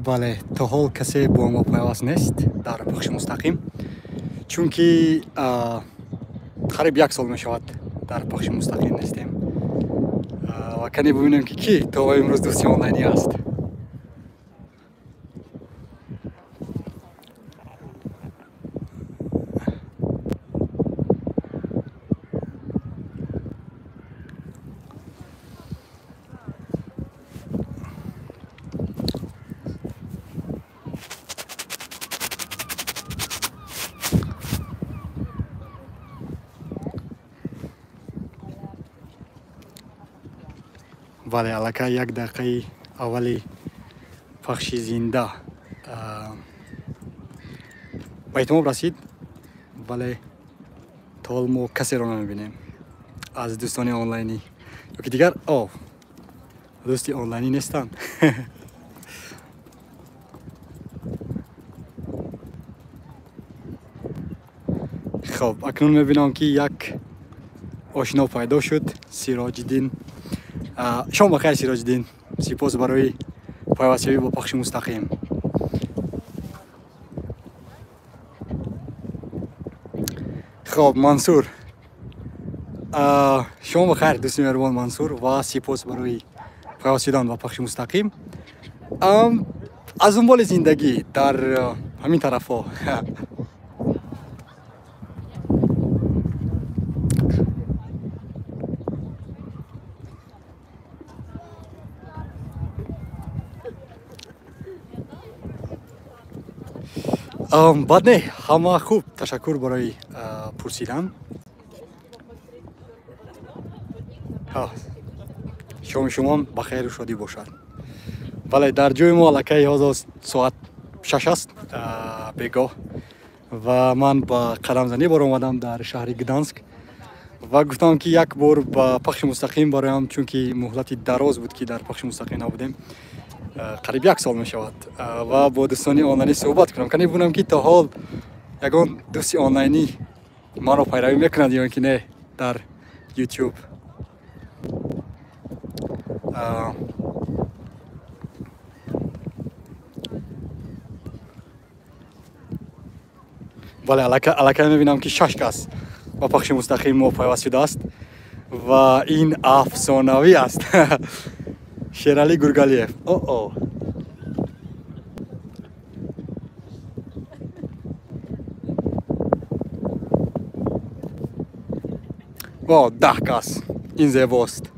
Бале, то ҳол касе бо мо пайваст нест дар пахши мустақим, чунки қариб як сол мешавад дар пахши мустақим нестем. Ва кане бубинем, ки кӣ то ба имрӯз дӯсти онлайнӣ аст. Бале, аллакай як дақиқаи аввали пахши зинда ба итмом расид, вале то ҳол мо касеро намебинем аз дӯстони онлайнӣ ёки дигар. О, дӯсти онлайнӣ нестанд. Хоб, акнун мебинам, ки як ошино пайдо шуд, Сироҷиддин. Шом бахайр, Сироҷиддин, сипос барои пайвастшавӣ бо пахши мустақим. Хоб, Мансур, шом бахайр, дӯсти меҳрубон Мансур, ва сипос барои пайваст шудан ба пахши мустақим. Аз дунболи зиндагӣ дар ҳамин тарафҳо. Бад не, ҳама хуб, ташаккур барои пурсидан. Шоми шумом ба хайру шодӣ бошад. Бале, дар ҷои мо аллакай ҳозир соат 6 аст бегоҳ ва ман ба қадамзанӣ баромадам дар шаҳри Гданск ва гуфтам, ки як бор ба пахши мустақим бароям, чунки муҳлати дароз буд, ки дар пахши мустақим набудем, қариб як сол мешавад, ва бо дӯстони онлайнӣ суҳбат кунам. Кани бунам, ки то ҳол ягон дӯсти онлайнӣ маро пайравӣ мекунад ё ки не дар YouTube. Бале, аллакай мебинам, ки шаш кас ба пахши мустақим мо пайваст шудааст ва ин афсонавӣ аст. Шералӣ Гургалиев, о о, 10 кас, ин зебост,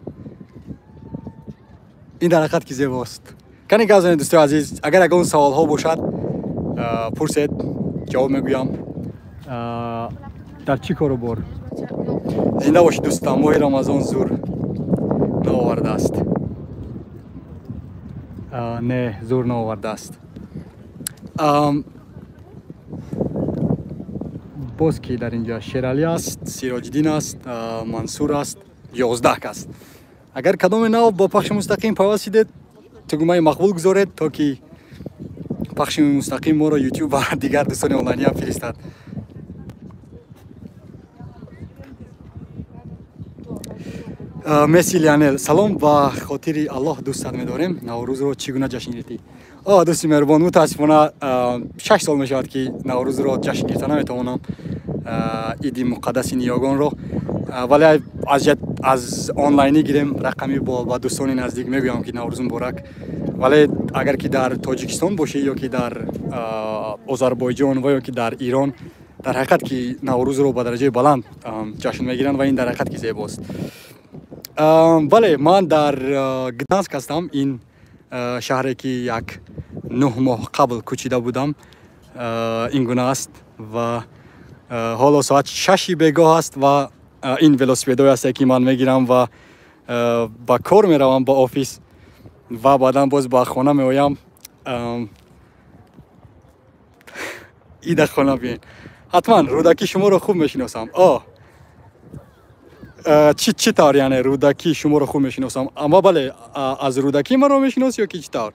ин дар ҳақиқат ки зебост. Кани гап занед, дӯстои азиз, агар ягон саволҳо бошад, пурсед, ҷавоб мегӯям. Дар чӣ кору бор? Зинда бошӣ, дӯстам. Моҳи Рамазон зур наовардааст. Не, зур наовардааст. Боз ки дар инҷа? Шералӣ аст, Сироҷиддин аст, Мансур аст, 11 кас. Агар кадоме нав бо пахши мустақим пайваст шидед, тугмаи мақбул гузоред, то ки пахши мустақим моро Ютуб ва дигар дӯстони онлайниам фиристад. Месси Лионел, салом, ба хотири Аллоҳ дӯстат медорем. Наврӯзро чӣ гуна ҷашн гирифтӣ? О, дӯсти меҳрубон, мутаассифона, 6 сол мешавад, ки Наврӯзро ҷашн гирифта наметавонам, иди муқаддаси ниёгонро, вале аз онлайнӣ гирем рақами ба дӯстони наздик мегӯям, ки Наврӯз муборак. Вале агар ки дар Тоҷикистон бошӣ ё ки дар Озарбойҷон ва ё ки дар Ирон, дар ҳақиқат ки Наврӯзро ба дараҷаи баланд ҷашн мегиранд ва ин дар ҳақиқат ки зебост. Бале, ман дар Гданск ҳастам, ин шаҳре, ки як 9 моҳ қабл кӯчида будам. Ин гуна аст ва ҳоло соат 6-и бегоҳ аст ва ин велосипедое аст, ки ман мегирам ва ба кор меравам, ба офис, ва баъдан боз ба хона меоям. Ида хона биен ҳатман. Рӯдакӣ, шуморо хуб мешиносам. О, чӣ тавр, яъне Рӯдакӣ, шуморо хуб мешиносам, аммо бале, аз Рӯдакӣ маро мешиносӣ ё ки чӣ тавр?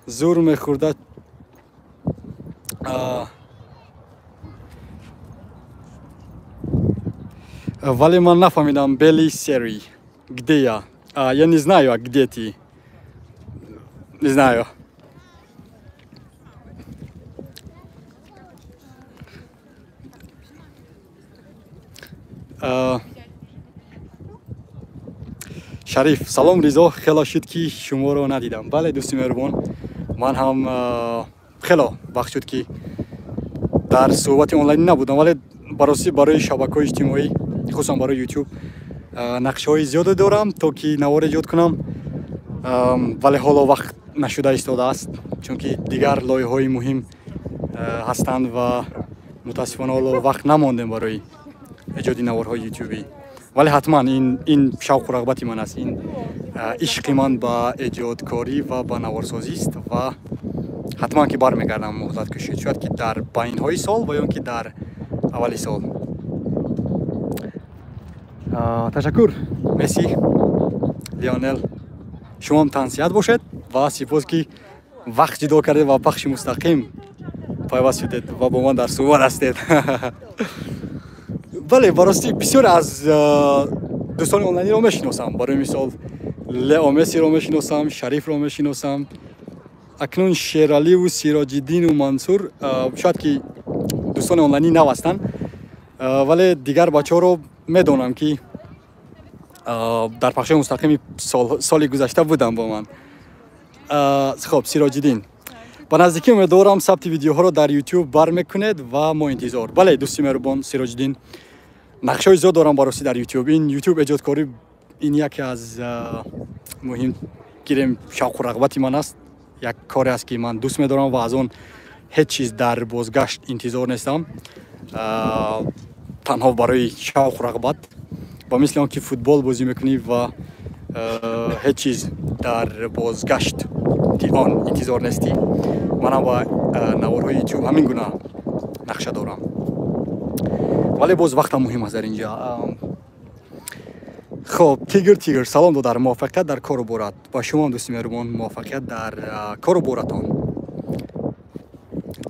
Зур мехӯрда. Вале ман нафаҳмидам. Белый, серый, где я? Я не знаю, а где ты, не знаю. Шариф, салом Ризо, хело шуд, ки шуморо надидам. Бале, дӯсти меҳрубон, ман ҳам хело вақт шуд, ки дар суҳбати онлайнӣ набудам, вале барости барои шабакаҳои иҷтимоӣ, хусусан барои Ютуб, нақшаҳои зиёде дорам, то ки навор эҷод кунам, вале ҳоло вақт нашуда истодааст, чунки дигар лоиҳаҳои муҳим ҳастанд ва мутаассифона ҳоло вақт намондем барои эҷоди наворҳои ютубӣ. Вале ҳатман ин шавқу рағбати ман аст, ин ишқи ман ба эҷодкорӣ ва ба наворсозист ва ҳатман ки бармегардам муҳлат кушид, шояд ки дар байнҳои сол ва ё ки дар аввали сол. Ташаккур, Месси, Лионел, шумоам тансиҳат бошед ва сипос, ки вақт ҷудо кардед ва пахши мустақим пайваст шудед ва бо ман дар суҳбат ҳастед. Бале, ба ростӣ бисёре аз дӯстони онлайниро мешиносам. Барои мисол, Лео Мессиро мешиносам, Шарифро мешиносам. Акнун Шераливу Сироҷиддину Мансур шояд ки дӯстони онлайнӣ нав ҳастанд, вале дигар бачаҳоро медонам, ки дар пахшҳои мустақими соли гузашта будам бо ман. Хоб, Сироҷиддин, ба наздикӣ умедворам, сабти видеоҳоро дар Ютуб бармекунед ва мо интизор. Бале, дӯсти меҳрубон Сироҷиддин, нақшаҳои зиёд дорам барости дар Ютуб. Ин Ютуб эҷодкорӣ, ин яке аз муҳим гирем шавқу рағбати ман аст, як коре аст, ки ман дӯст медорам ва аз он ҳеҷ чиз дар бозгашт интизор нестам, танҳо барои шавқу рағбат, ба мисли он ки футбол бозӣ мекунӣ ва ҳеҷ чиз дар бозгашти он интизор нестӣ. Манам ба наворҳои Ютуб ҳамин гуна нақша дорам, вале боз вақтам муҳим аст дар инҷа. Хоб, Тигр Тигр, салом додар, муваффақият дар кору борат. Ба шумоам, дӯсти меҳрубон, муваффақият дар кору боратон.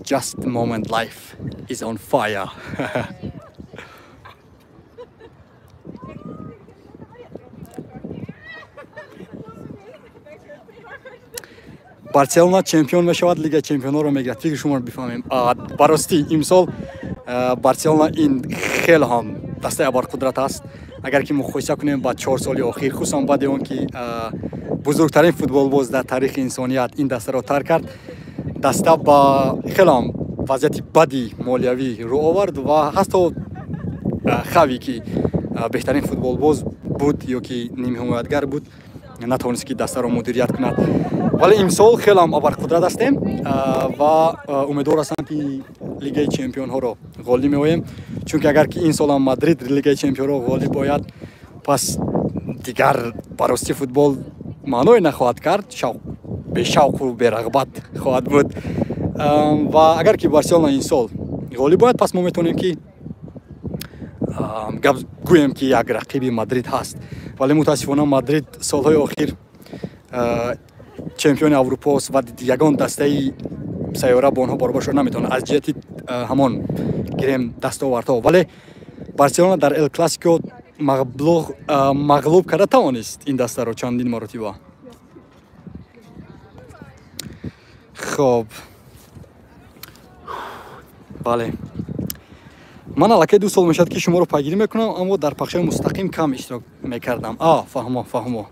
Just moment, life is on fire. Барселона чемпион мешавад, Лигаи чемпионҳоро мегирад, фикри шуморо бифаҳмем. Ба ростӣ, имсол Барселона ин хеле ҳам дастаи абарқудрат аст, агар ки муқоиса кунем ба 4 соли охир, хусусан баъди он ки бузургтарин футболбоз дар таърихи инсоният ин дастаро тарк кард. Даста ба хеле ҳам вазъияти бади молиявӣ рӯ овард ва ҳатто Хави, ки беҳтарин футболбоз буд ё ки нимҳимоятгар буд, натавонист, ки дастаро мудирият кунад. Вале имсол хеле ҳам абарқудрат ҳастем ва умедвор ҳастам, ки Лигаи чемпионҳоро ғолиб меоем, чунки агар ки ин солам Мадрид Лигаи чемпионҳоро ғолиб ояд, пас дигар ба рости футбол маъное нахоҳад кард, бешавқу берағбат хоҳад буд. Ва агар ки Барселона ин сол ғолиб ояд, пас мо метавонем ки гап гӯем, ки як рақиби Мадрид ҳаст. Вале мутаассифона Мадрид солҳои охир чемпиони Аврупост ва ягон дастаи сайёра бо онҳо баробар шуда наметавонад аз ҷиҳати ҳамон гирем дастовардҳо. Вале Барселона дар Эл Классико мағлуб карда тавонист ин дастаро чандин маротиба. Хоб, бале, ман аллакай 2 сол мешавад, ки шуморо пайгирӣ мекунам, аммо дар пахшҳои мустақим кам иштирок мекардам. А, фаҳмо, фаҳмо.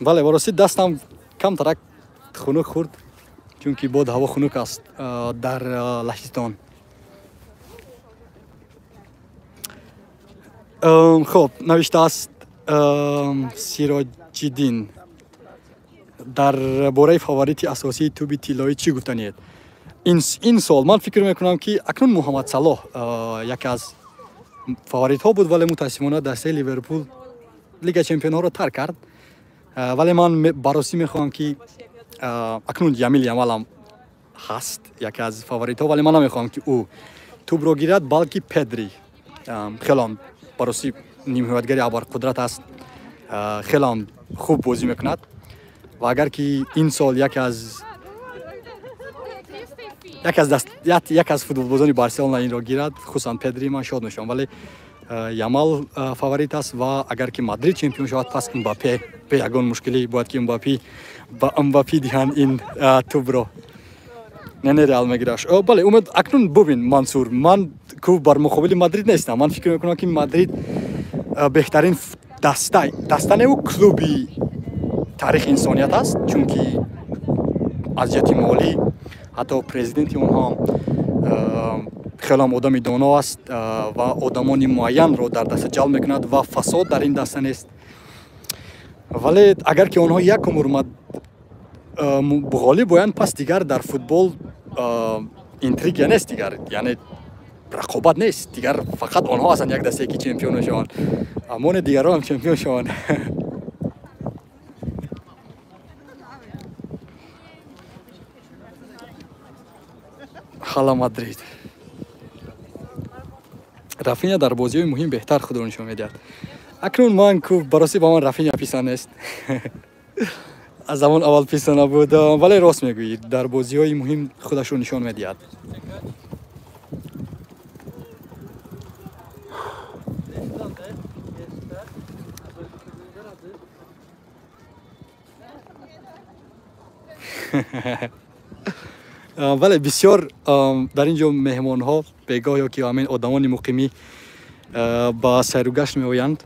Бале, ба ростӣ дастам камтарак хунук хӯрд, чунки бод ҳаво хунук аст дар Лаҳистон. Хоб, навиштааст Сироҷиддин: дар бораи фаворити асосии тӯби тиллоӣ чӣ гуфтаниед ин сол? Ман фикр мекунам, ки акнун Муҳаммад Салоҳ яке аз фаворитҳо буд, вале мутаассифона дастаи Ливерпул Лигаи чемпионҳоро тарк кард. Вале ман баросӣ мехоҳам, ки акнун Ямил Ямалам ҳаст яке аз фаворитҳо, вале ман намехоҳам, ки ӯ тӯбро гирад, балки Педри. Хелам баросӣ нимҳимоятгари абарқудрат аст, хелам хуб бозӣ мекунад ва агар ки ин сол яке аз футболбозони Барселона инро гирад, хусусан Педри, ман шод мешавам. Вале Ямал фаворит аст ва агар ки Мадрид чемпион шавад, пас Мбапе бе ягон мушкилӣ бояд ки Мбапи ба Мбапи диҳанд ин тӯбро. Не, Реал мегираш. Бале, умед, акнун бубин, Мансур, ман ку бар муқобили Мадрид нестам. Ман фикр мекунам, ки Мадрид беҳтарин даста неву клуби таърихи инсоният аст, чунки аз ҷиҳати молӣ ҳатто президенти онҳо хелам одами доно аст ва одамони муайянро дар даста ҷалб мекунад ва фасод дар ин даста нест. Вале агар ки онҳо як умр ғолиб боянд, пас дигар дар футбол интригия нест, дигар яъне рақобат нест, дигар фақат онҳо ҳастанд як дастае, ки чемпион мешаванд, аммо дигарон ҳам чемпион шаванд. Ҳала Мадрид. Рафиня дар бозиҳои муҳим беҳтар худро нишон медиҳад. Акнун ман ку баросӣ ба ман Рафиня писанд нест. Аз замон аввал писанд набуд, вале рост мегӯӣ, дар бозиҳои муҳим худашро нишон медиҳад. Бале, бисёр дар ин ҷо меҳмонҳо бегоҳ ё ки ҳамин одамони муқимӣ ба сайругашт меоянд,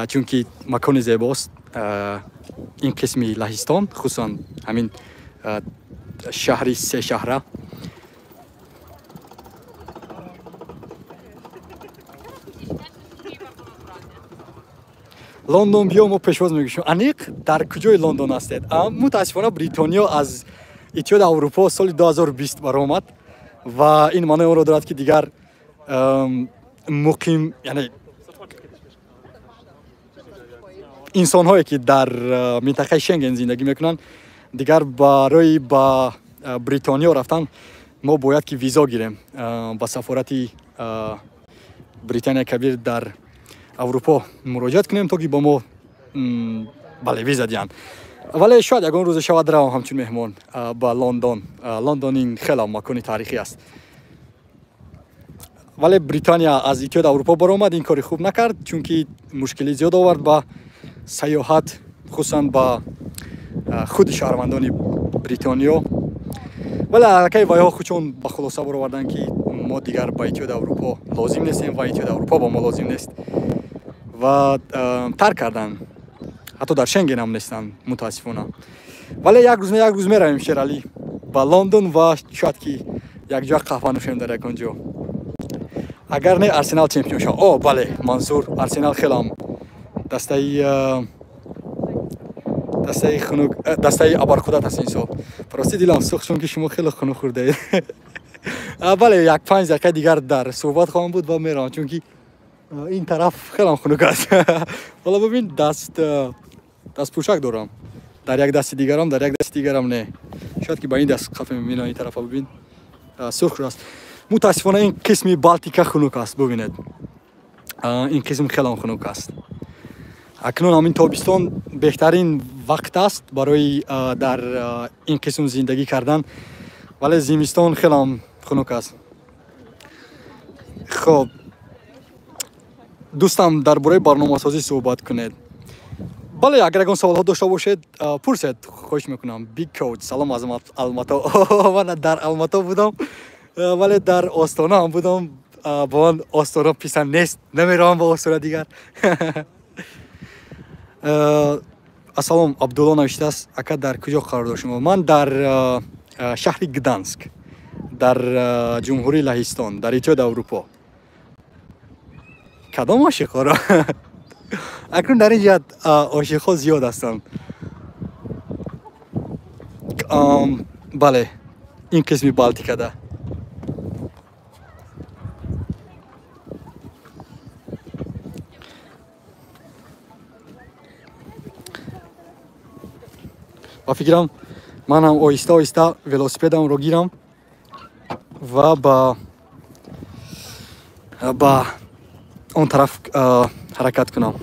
чунки макони зебост ин қисми Лаҳистон, хусусан ҳамин шаҳри Сешаҳра. Лондон биё, мо пешвоз мегӯшем. Аниқ дар куҷои Лондон ҳастед? Мутаассифона, Бритониё аз Иттиҳоди Аврупо соли 2020 баромад ва ин маънои онро дорад, ки дигар муқим, яъне инсонҳое, ки дар минтақаи Шенген зиндагӣ мекунанд, дигар барои ба Бритониё рафтан мо бояд ки визо гирем, ба сафорати Британияи Кабир дар Аврупо муроҷиат кунем, то ки ба мо, бале, виза диҳанд. Вале шояд ягон рӯзе шавад, равам ҳамчун меҳмон ба Лондон. Лондон ин хеле макони таърихӣ аст. Вале Британия аз Иттиҳоди Аврупо баромад, ин кори хуб накард, чунки мушкилӣ зиёд овард ба сайёҳат, хусусан ба худи шаҳрвандони Бритониё. Вале аллакай вайҳо худшон ба хулоса бароварданд, ки мо дигар ба Иттиҳоди Аврупо лозим нестем ва Иттиҳоди Аврупо ба мо лозим нест, ва тарк карданд. Ҳатто дар Шенген ҳам нестанд, мутаассифона. Вале як рӯз не, як рӯз меравем, Шералӣ, ба Лондон ва шояд ки якҷоя қаҳва нӯшем дар ягон ҷо. Агар не, Арсенал чемпион шавад. О, бале, Мансур, Арсенал хелам дастаи хунук, дастаи абарқудрат аст ин сол. Рости дилам сӯхт, чунки шумо хеле хунук хӯрдаед. Бале, як 5 дақиқа дигар дар суҳбат хоҳам буд ва меравам, чунки ин тараф хелам хунук аст. Ҳоло бибин, дастпӯшак дорам дар як дасти дигарам, дар як дасти дигарам не. Шояд ки ба ин даст хафе мебинам. Ин тарафа бибин, сурх шудааст. Мутаассифона, ин қисми Балтика хунук аст. Бубинед, ин қисм хелам хунук аст. Акнун ҳамин тобистон беҳтарин вақт аст барои дар ин қисм зиндагӣ кардан, вале зимистон хелам хунук аст. Хоб, дӯстам, дар бораи барномасозӣ суҳбат кунед. Бале, агар ягон саволҳо дошта бошед, пурсед, хоҳиш мекунам. Big Coach, салом аз Алмато. Ман дар Алмато будам, вале дар Остона ҳам будам. Ба ман Остона писанд нест, намеравам ба Остона дигар. Ассалом, Абдулло навиштааст: ака, дар куҷо қарор дор шумо? Ман дар шаҳри Гданск, дар Ҷумҳурии Лаҳистон, дар Иттиҳоди Аврупо. Кадом ошиқҳоро? Акнун дар ин ҷиҳат ошиқҳо зиёд ҳастанд. Бале, ин қисми Балтикада. Ба фикрам, ман ҳам оҳиста оҳиста велосипедамро гирам ва ба он тараф ҳаракат кунам.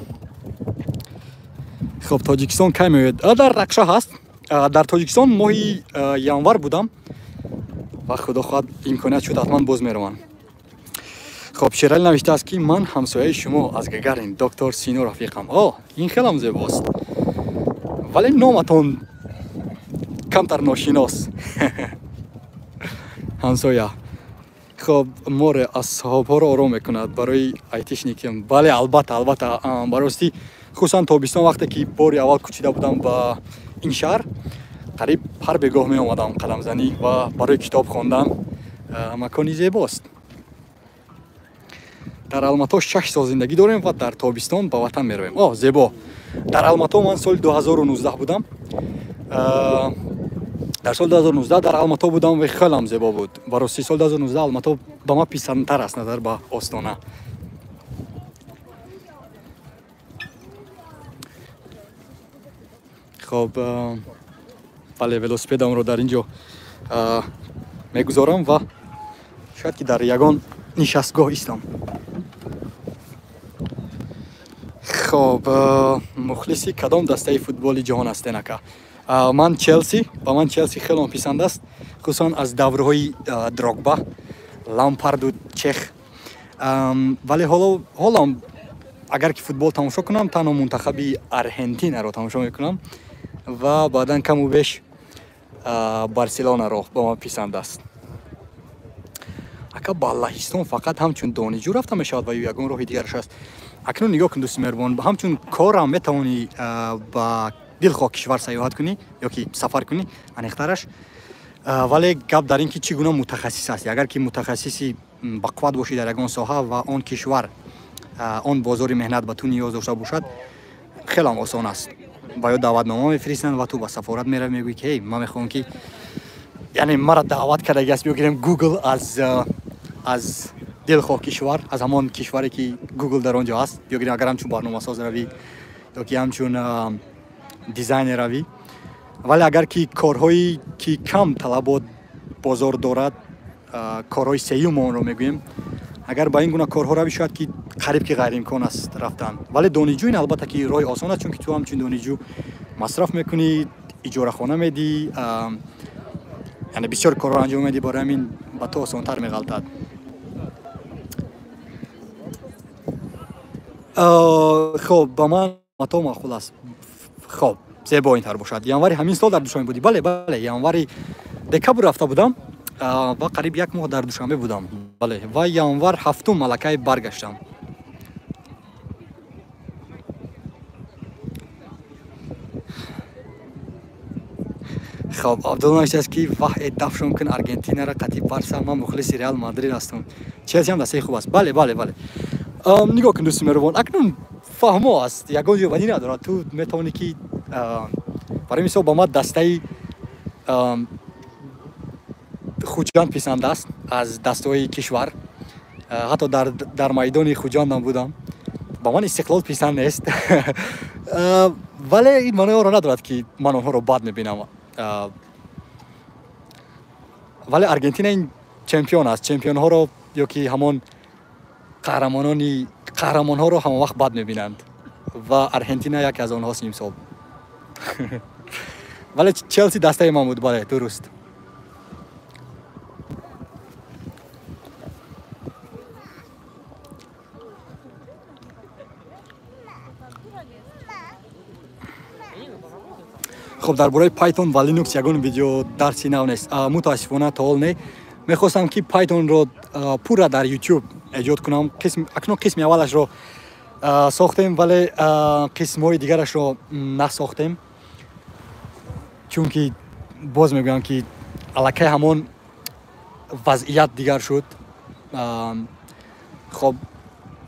Хоб, Тоҷикистон кай меояд? Дар нақша ҳаст. Дар Тоҷикистон моҳи январ будам ва худо хоҳад, имконият шуд, ҳатман боз меравам. Хоб, Шералӣ навиштааст, ки ман ҳамсояи шумо аз Гагарин, доктор Сино рафиқам. О, ин хелам зебост, вале номатон камтар ношинос. Ҳамсоя. Хоб, море асҳобҳоро ором мекунад барои айтишникам. Бале, албатта, албатта, барости, хусусан тобистон, вақте ки бори аввал кӯчида будам ба ин шаҳр, қариб ҳар бегоҳ меомадам қадамзанӣ ва барои китоб хондан макони зебост. Дар Алмато 6 сол зиндагӣ дорем ва дар тобистон ба ватан меравем. О, зебо. Дар Алмато ман соли 2019 будам. Дар соли 2019 дар Алмато будам ва хелам зебо буд. Барости, соли 2019 Алмато ба ман писандтар аст назар ба Остона. Хоб, бале, велосипедамро дар ин ҷо мегузорам ва шояд ки дар ягон нишастгоҳ истам. Хоб, мухлиси кадом дастаи футболи ҷаҳон ҳастен, ака? Ман Челси, ба ман Челси хеле писанд аст, хусусан аз даврҳои Дрогба, Лампарду, Чех. Вале ҳоло агар ки футбол тамошо кунам, танҳо мунтахаби Аргентинаро тамошо мекунам ва баъдан каму беш Барселонаро ба ман писанд аст. Ака, ба Лаҳистон фақат ҳамчун донишҷӯ рафта мешавад ва ё ягон роҳи дигараш аст? Акнун нигоҳ кун, дӯсти меҳрубон, ҳамчун корам метавонӣ ба дилхоҳ кишвар сайёҳат кунӣ ё ки сафар кунӣ, аниқтараш. Вале гап дар ин ки чӣ гуна мутахассис ҳастӣ. Агар ки мутахассиси бақувват бошӣ дар ягон соҳа ва он кишвар, он бозори меҳнат ба ту ниёз дошта бошад, хелам осон аст. Ва ё даъватнома мефиристанд ва ту ба сафорат меравӣ, мегӯӣ ки эй, ман мехоҳам ки, яъне мара даъват кардаги аст, биёгирем Google аз дилхоҳ кишвар, аз ҳамон кишваре ки Google дар он ҷо ҳаст, биёгирем, агар ҳамчун барномасоз равӣ ё ки ҳамчун дизайнер равӣ. Вале агар ки корҳое ки кам талабот бозор дорад, корҳои сеюм онро мегӯем, агар ба ин гуна корҳо равӣ, шояд ки қариб ки ғайриимкон аст рафтан. Вале донишҷӯ ин албатта ки роҳи осон аст, чунки ту ҳамчун донишҷӯ масраф мекунӣ, иҷорахона медиҳӣ, яъне бисёр корҳоро анҷом медиҳӣ, барои ҳамин ба ту осонтар меғалтад. Хоб, ба ман Алмато маъқул аст. Хоб, зебо интар бошад. Январи ҳамин сол дар Душанбе будӣ? Бале, бале, январи, декабр рафта будам ва қариб як моҳ дар Душанбе будам. Бале, ва январ 7 малакай баргаштам. Хоб, Абдулло навиштааст ки ваҳ, э дафшон кун Аргентинара қатъи Барса, ман мухлиси Реал Мадрид ҳастам. Челси ҳам дастаи хуб аст. Бале, бале, бале. Нигоҳ кун, дӯсти меҳрубон, акнун фаҳмо аст, ягон ҷой бадӣ надорад. Ту метавонӣ ки, барои мисол, ба ман дастаи Хуҷанд писанд аст аз дастаҳои кишвар. Ҳатто дар майдони Хуҷандам будам. Ба ман Истиқлол писанд нест. Вале ин маънои онро надорад ки ман онҳоро бад мебинам. Вале Аргентина ин чемпион аст. Чемпионҳоро ё ки ҳамон қаҳрамонҳоро ҳама вақт бад мебинанд ва Аргентина яке аз онҳост имсол. Вале Челси дастаи ман буд, бале, дуруст. Хоб, дар бораи Python ва Linux ягон видео дарси нав нест? Мутаассифона, то ҳол не. Мехостам ки Pythonро пурра дар YouTube эҷод кунам. Акнун қисми аввалашро сохтем, вале қисмҳои дигарашро насохтем, чунки боз мегӯям ки аллакай ҳамон вазъият дигар шуд. Хоб,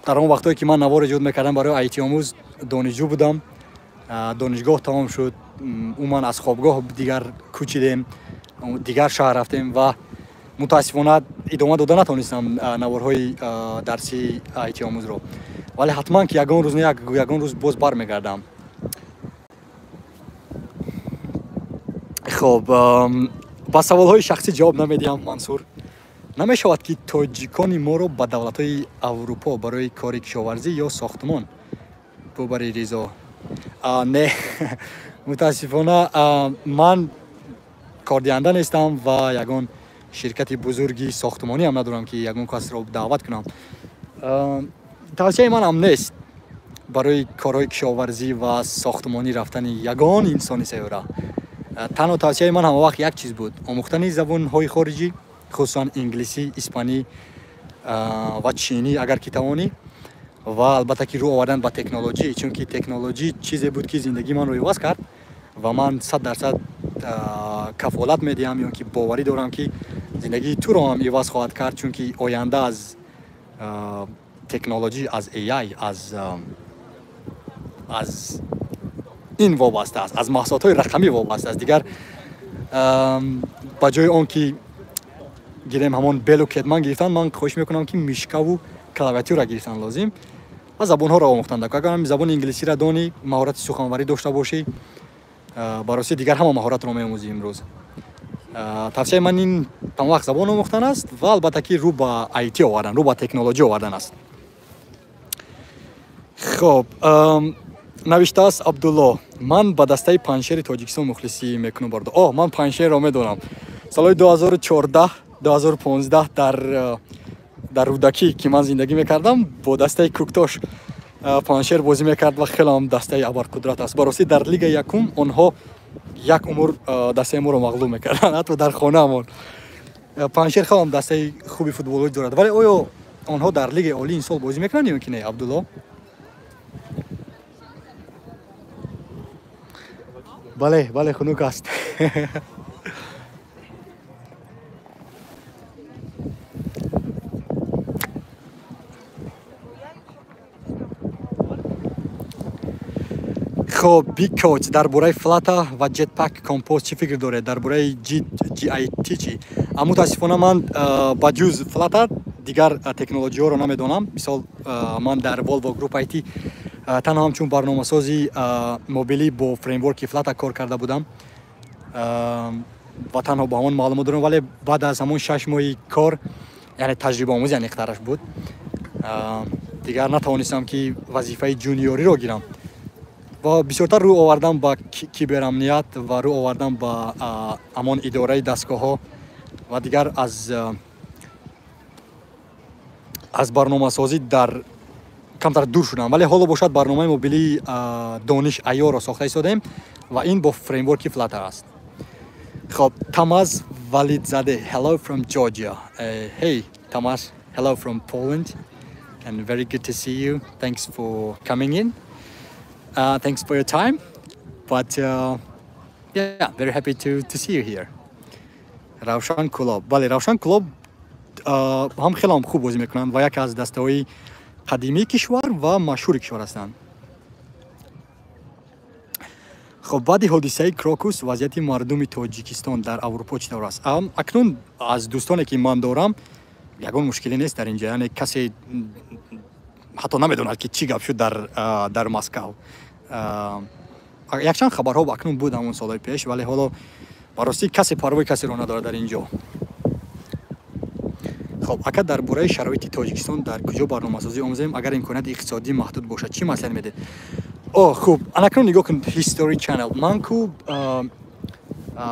дар он вақтое ки ман навор эҷод мекардам барои IT омӯз, донишҷӯ будам. Донишгоҳ тамом шуд, умуман аз хобгоҳ дигар кӯчидем, дигар шаҳр рафтем ва мутаассифона идома дода натонистам наворҳои дарсии IT омӯзро. Вале ҳатман ки ягон рӯз, не, ягон рӯз боз бармегардам. Хоб, ба саволҳои шахсӣ ҷавоб намедиҳам, Мансур. Намешавад ки тоҷикони моро ба давлатҳои Аврупо барои кори кишоварзӣ ё сохтмон бубари, Ризо? Не, мутаассифона, ман кордиҳанда нестам ва ягон ширкати бузурги сохтмонӣ ҳам надорам ки ягон касро даъват кунам. Тавсияи манам нест барои корҳои кишоварзӣ ва сохтмонӣ рафтани ягон инсони сайёра. Танҳо тавсияи ман ҳамавақт як чиз буд: омӯхтани забонҳои хориҷӣ. Хусусан инглисӣ, испанӣ ва чинӣ, агар ки тавонӣ. Ва албатта ки рӯ овардан ба технологӣ, чунки технологӣ чизе буд, ки зиндагии манро иваз кард ва ман 100% кафолат медиҳам ё ки боварӣ дорам, ки зиндагии туро ҳам иваз хоҳад кард, чунки оянда аз технологӣ, аз AI, аз ин вобаста аст, аз маҳсулотҳои рақамӣ вобаста аст. Дигар ба ҷои он ки гирем ҳамон белу кетман гирифтан, ман хоҳиш мекунам, ки мишкаву клавиатура гирифтан лозим ва забонҳоро омӯхтан. Агар ҳами забони инглисиро донӣ, маҳорати суханварӣ дошта бошӣ, ба ростӣ дигар ҳама маҳоратро меомӯзӣ имрӯз. Тавсияи ман ин тамвақт забон омӯхтан аст ва албатта ки рӯ ба IT овардан, рӯ ба технология овардан аст. Хоб, навиштааст Абдулло: «Ман ба дастаи Панҷшери Тоҷикистон мухлисӣ мекунам, бародар». О, ман Панҷшерро медонам. Солҳои 2014, 2015 дар Рӯдакӣ, ки ман зиндагӣ мекардам, бо дастаи Кӯктош Панҷшер бозӣ мекард ва хеле ҳам дастаи абарқудрат аст. Ба ростӣ, дар лигаи якум онҳо як умр дастаи моро мағлуб мекарданд, ҳатто дар хонаамон. Панҷшер хеле ҳам дастаи хуби футболӣ дорад, вале оё онҳо дар лигаи олӣ ин сол бозӣ мекунанд ё ки не, Абдулло? Бале, бале, хунук аст. Хоб, Big Coach: «Дар бораи Flutter ва Jetpack Compose чӣ фикр доред? Дар бораи JIT чӣ?» Мутаассифона, ман ба ҷуз Flutter дигар технологиҳоро намедонам. Мисол, ман дар Volvo Group IT танҳо ҳамчун барномасози мобилӣ бо фреймворки Flutter кор карда будам ва танҳо ба ҳамон маълумот дорам. Вале баъд аз ҳамон 6 моҳи кор, яъне таҷрибаомӯзи аниқтараш буд, дигар натавонистам, ки вазифаи ҷуниориро гирам ва бисёртар рӯ овардам ба киберамният ва рӯ овардам ба ҳамон идораи дастгоҳҳо ва дигар аз барномасозӣ дар камтар дур шудам. Вале ҳоло бошад, барномаи мобилии Дониш Айоро сохта истодаем ва ин бо фреймворки Flutter аст. Хоб, Тамаз Валидзаде: «Hello from Georgia». Hey Тамаз, hello from Poland and very good to see you. Thanks for coming in, thanks for your time, but yeah, very happy to see you here. Равшан Кулоб. Бале, Равшан Кулоб ҳам хеле ҳам хуб бозӣ мекунанд ва яке аз дастаҳои қадимии кишвар ва машҳури кишвар ҳастанд. Хоб, баъди ҳодисаи Крокус вазъияти мардуми Тоҷикистон дар Аврупо чӣ тавр аст? Акнун аз дӯстоне, ки ман дорам, ягон мушкиле нест дар инҷа, яъне касе ҳатто намедонад, ки чӣ гап шуд дар Москав. Якчанд хабарҳо акнун буд ҳамон солҳои пеш, вале ҳоло ба ростӣ касе парвои касеро надорад дар ин ҷо. Хоб, ака, дар бораи шароити Тоҷикистон дар куҷо барномасозӣ омӯзем, агар имконияти иқтисодӣ маҳдуд бошад, чӣ маслиҳат медиҳед? О, хуб, анакнун нигоҳ кун, History Channel. Ман ку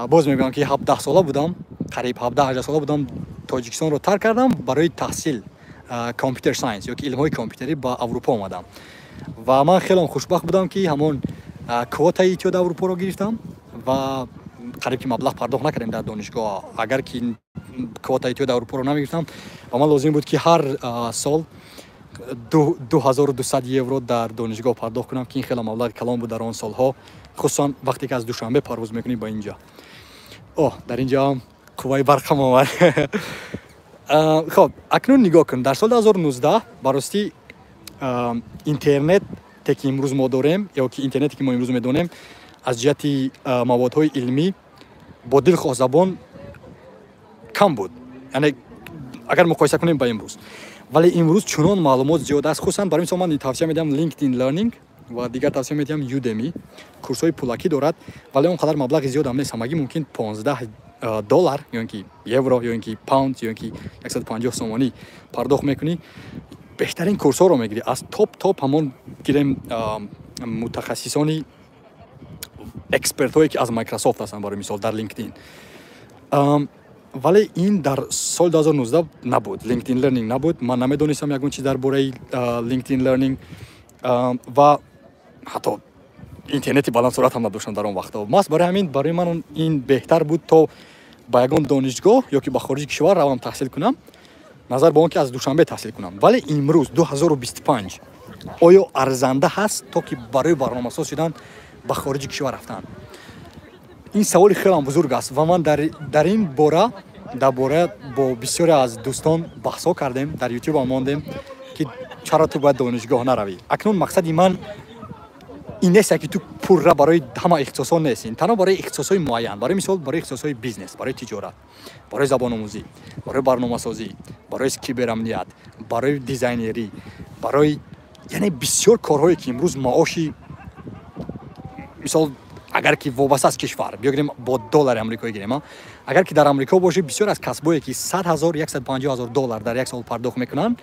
боз мегӯям, ки 17 сола будам, қариб 17-18 сола будам, Тоҷикистонро тарк кардам барои таҳсил, computer science ё ки илмҳои компютерӣ, ба Аврупо омадам ва ман хеле хушбахт будам, ки ҳамон квотаи Иттиҳоди Аврупоро гирифтам ва қариб ки маблағ пардохт накардем дар донишгоҳ. Агар ки квотаи Иттиҳоди Аврупоро намегирифтам ва ман лозим буд, ки ҳар сол 2200 евро дар донишгоҳ пардохт кунам, ки ин хеле маблағи калон буд дар он солҳо, хусусан вақте ки аз Душанбе парвоз мекунӣ ба инҷа. О, дар инҷа ҳам қувваи барқам омад. Хоб, акнун нигоҳ кун, дар соли 2019 ба ростӣ интернете, ки имрӯз мо дорем, ё ки интернете, ки мо имрӯз медонем, аз ҷиҳати маводҳои илмӣ бо дилхоҳ забон кам буд, яъне агар муқоиса кунем ба имрӯз. Вале имрӯз чунон маълумот зиёд аст. Хусусан, барои мисол, ман тавсия медиҳам LinkedIn Learning ва дигар тавсия медиҳам Udemy. Курсҳои пулакӣ дорад, вале он қадар маблағи зиёдам нест, ҳамагӣ мумкин 15 доллар ё ин ки евро ё ин ки паунд ё ин ки 150 сомонӣ пардохт мекунӣ, беҳтарин курсҳоро мегирӣ аз топ топ ҳамон гирем мутахассисони экспертҳое, ки аз Microsoft ҳастанд, барои мисол, дар LinkedIn. Вале ин дар соли 2019 набуд, LinkedIn Learning набуд, ман намедонистам ягон чиз дар бораи LinkedIn Learning ва ҳатто интернети баландсуръат ҳам надоштам дар он вақтҳо. Маҳз барои ҳамин барои ман ин беҳтар буд, то Ба ягон донишгоҳ ё ки ба хориҷи кишвар равам, таҳсил кунам, назар ба он ки аз Душанбе таҳсил кунам. Вале имрӯз, 2025, оё арзанда ҳаст, то ки барои барномасоз шудан ба хориҷи кишвар рафтан? Ин саволи хелам бузург аст ва ман дар ин бора дар бора бо бисёре аз дӯстон баҳсҳо кардем, дар Ютубам мондем, ки чаро ту бояд донишгоҳ наравӣ. Акнун мақсади ман ин нест, ки ту пурра барои ҳама ихтисосҳо нест, ин танҳо барои ихтисосҳои муайян, барои мисол, барои ихтисосҳои бизнес, барои тиҷорат, барои забономӯзӣ, барои барномасозӣ, барои киберамният, барои дизайнерӣ, барои, яъне, бисёр корҳое, ки имрӯз маоши, мисол, агар ки вобаста аз кишвар биёгирем, бо доллари амрикоӣ гирем, агар ки дар Амрико бошӣ, бисёр аз касбое, ки 100 000, 150 000 доллар дар як сол пардохт мекунанд,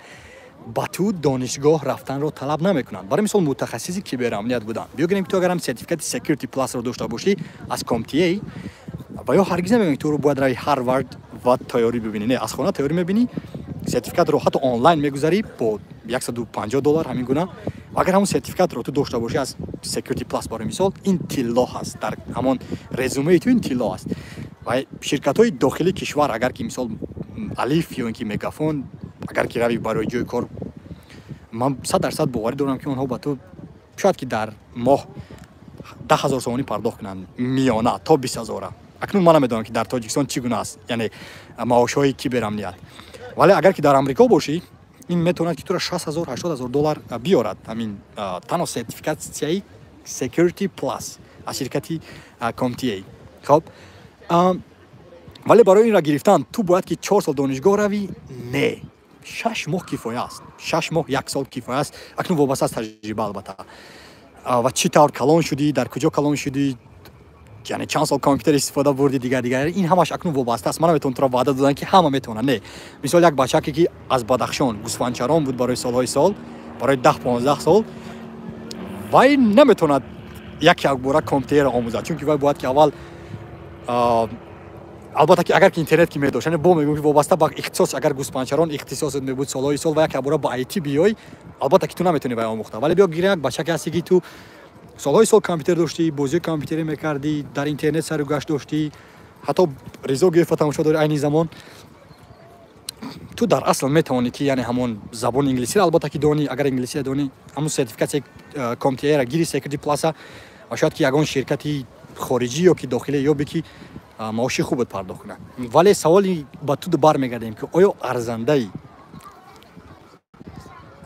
ба ту донишгоҳ рафтанро талаб намекунанд. Барои мисол, мутахассиси киберамният будан, биёгирем, ки ту агарам сертификати Security Plus ро дошта бошӣ аз CompTIA, ва ё ҳаргиз намегӯям, ки туро бояд рави Ҳарвард ва тайёрӣ бибинӣ. Не, аз хона тайёрӣ мебинӣ, сертификатро ҳатто онлайн мегузарӣ бо 150 доллар, ҳамин гуна. Агар ҳамон сертификатро ту дошта бошӣ аз Security Plus, барои мисол, ин тилло ҳаст, дар ҳамон резюмеи ту ин тилло аст. Ва ширкатҳои дохили кишвар, агар ки, мисол, Алиф ё ин ки Мегафон, агар ки рави барои ҷои кор, ман 100% боварӣ дорам, ки онҳо ба ту шояд ки дар моҳ 10 000 сомонӣ пардохт кунанд, миёна то 20 000-а. Акнун ман намедонам, ки дар Тоҷикистон чӣ гуна аст, яъне маошҳои киберамният, вале агар ки дар Амрико бошӣ, ин метавонад, ки туро 60 000, 80 000 доллар биёрад, ҳамин танҳо сертификатсияи Security Plus аз ширкати CompTIA. Хоб, вале барои инро гирифтан ту бояд ки 4 сол донишгоҳ равӣ? Не, 6 моҳ кифоя аст, 6 моҳ, як сол кифоя аст. Акнун вобаста аз таҷриба, албатта, ва чӣ тавр калон шудӣ, дар куҷо калон шудӣ, яъне чанд сол компютер истифода бурдӣ, дигар дигар, ин ҳамаш акнун вобаста аст. Ман наметавонам туро ваъда додан, ки ҳама метавонанд. Не, мисол, як бачаке, ки аз Бадахшон гӯсфандчарон буд барои солҳои сол, барои 10-15 сол, вай наметавонад як якбора компютерро омӯзад, чунки вай бояд ки аввал, албатта ки агар ки интернет ки медошт, яъне бо мегӯм, ки вобаста ба ихтисос, агар гӯсфандчарон ихтисосет мебуд солҳои сол ва як якбора ба IT биёй, албатта ки ту наметавонӣ вай омӯхта. Вале биё гирем, як бачаке ҳасте, ки ту солҳои сол компютер доштӣ, бозиҳои компютерӣ мекардӣ, дар интернет сару гашт доштӣ, ҳатто Ризо Гӯефа тамошо дорӣ айни замон, ту дар асл метавонӣ, ки, яъне, ҳамон забони инглисиро, албатта, ки донӣ, агар инглисиро донӣ, ҳамон сертификатсияи CompTIA-ра гири, Security Plus-а, ва шояд ки ягон ширкати хориҷӣ ё ки дохилӣ ёбе, ки маоши хубат пардохт кунад. Вале саволи ба ту бармегардем, ки оё арзандаи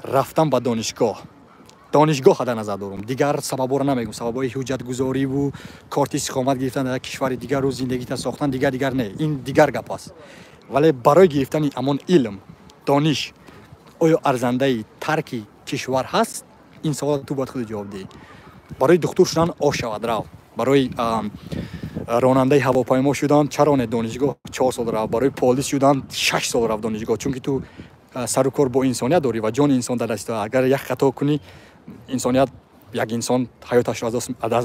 рафтан ба донишгоҳ, донишгоҳ дар назар дорум, дигар сабабҳоро намегӯм, сабабҳои ҳуҷҷатгузориву корти истиқомат гирифтан дар як кишвари дигару зиндагита сохтан, дигар дигар, не, ин дигар гап аст. Вале барои гирифтани ҳамон илм, дониш, оё арзандаи тарки кишвар ҳаст? Ин савол ту бояд худ ҷавоб диҳӣ. Барои духтур шудан ош шавад, рав. Барои ронандаи ҳавопаймо шудан чаро не, донишгоҳ 4 сол рав. Барои полис шудан 6 сол рав донишгоҳ, чунки ту сару кор бо инсоният дорӣ ва ҷони инсон дар дасти ту. Агар як хато кунӣ, инсоният, як инсон ҳаёташро